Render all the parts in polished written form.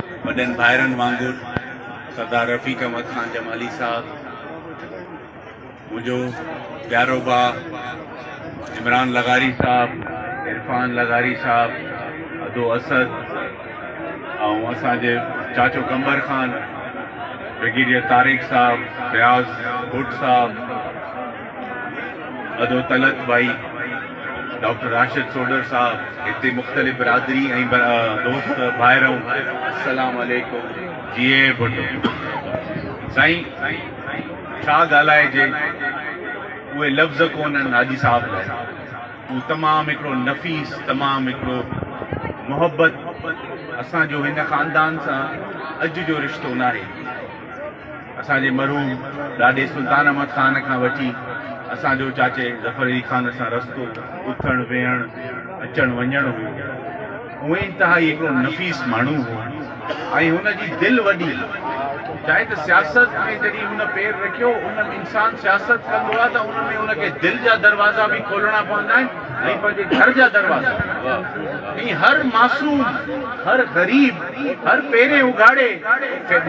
وڏن ڀائرن وانگر سردار رفيق احمد خان جمالي صاحب، منهنجو پيارو ڀاء عمران لغاري صاحب، عرفان لغاري صاحب، ادو اسد ۽ اسان جي چاچو قمبر خان، برگيڊيئر طارق صاحب، فياض ڀٽ صاحب، ادو طلعت ڀائي، ڊاڪٽر راشد سوڍر صاحب، هتي مختلف برادري ۽ دوست ڀائرون السلام عليڪم. جيئي ڀٽو سائين ڇا ڳالهائجي اهي لفظ ڪونهن حاجي صاحب لاء هو تمام هڪڙو نفيس تمام هڪڙو محبت اسان جو هن خاندان سان اڄ جو رشتو ناهي. اسان جي مرحوم ڏاڏي سلطان احمد خان کان وٺي اسان جو چاچي ظفر علي خان سان رستو، اٿڻ ويهڻ، اچڻ وڃڻ هو. هو انتهائي هڪڙو نفيس ماڻهو هو ۽ هن جي دل وڏي. چاهي ته سياست ۾ جڏهن هن پير رکيو، ان انسان سياست ڪندو آهي ته ان ۾ ان کي دل جا دروازا به کولڻا پوندا آهن ۽ پنهنجي گهر جا دروازا ۽ هر معصوم، هر غريب، هر پيرين اگهاڙي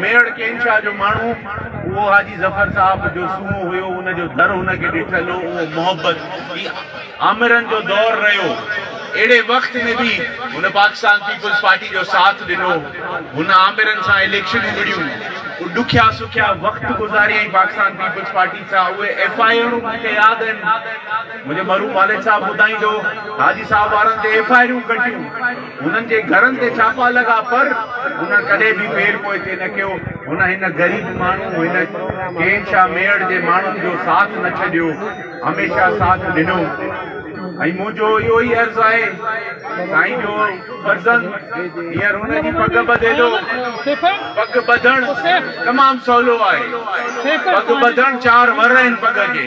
ميهڙ ڪين شاهه جو ماڻهو اهو حاجي ظفر صاحب جو سونهون هيو، ان جو در هن کي ڏٺل هو، اهو محبت هي آمرن جو دور رهيو، اهڙي وقت ۾ به هن پاڪستان پيپلز پارٽي جو ساٿ ڏنو، هن آمرن سان اليڪشنون وڙهيون، اهي ڏکيا سکيا وقت گذاريائين پاڪستان پيپلز پارٽي سان، اهي ايف I آرون مون کي ياد آهن، منهنجو مرحوم والد صاحب ٻڌائيندو هو حاجي صاحب وارن تي ايف I آرون ڪٽيون. هنن جي گهرن تي ڇاپا لڳا پر هنن ڪڏهن به پير پوئتي نه ڪيو. هن هن غريب ماڻهو هن ڪين شاهه ميهڙ جي ماڻهن جو ساٿ نه ڇڏيو هميشه ساٿ ڏنو ۽ منهنجو اهو ئي عرض آهي سائين جو فرزند هينئر هن جي پڳ ٻڌي ٿو پڳ ٻڌڻ تمام سولو آهي پڳ ٻڌڻ چار ور آهن پڳ کي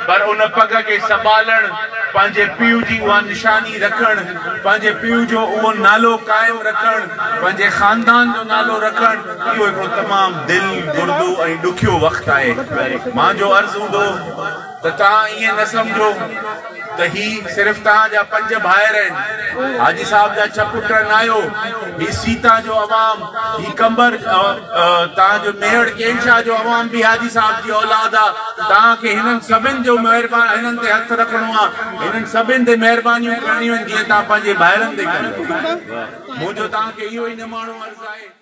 پر ان پڳ کي سنڀالڻ پنهنجي پيء جي اها نشاني رکڻ پنهنجي پيء جو اهو نالو قائم رکڻ، پنهنجي خاندان جو نالو رکڻ، اهو هڪڙو تمام دل گردو ۽ ڏکيو وقت آهي. مانجو عرض هوندو ته توهان ائين نه سمجهو ته هي صرف توهان جا پنج ڀائر آهن، حاجي صاحب جا ڇهه پٽ ناهيو، هي سيتا جو عوام، هي قمبر توهان جو ميهڙ ڪين شاهه جو عوام به حاجي صاحب جي اولاد آ، توهان کي هنن سڀن جو مهربان هنن تي هٿ رکڻو آ. هنن سڀن تي مهربانيون ڪرڻيون آهن جيئن توهان پنهنجي ڀائرن تي ڪريو. منهنجو توهان کي اهو ئي نماڻو عرض آهي.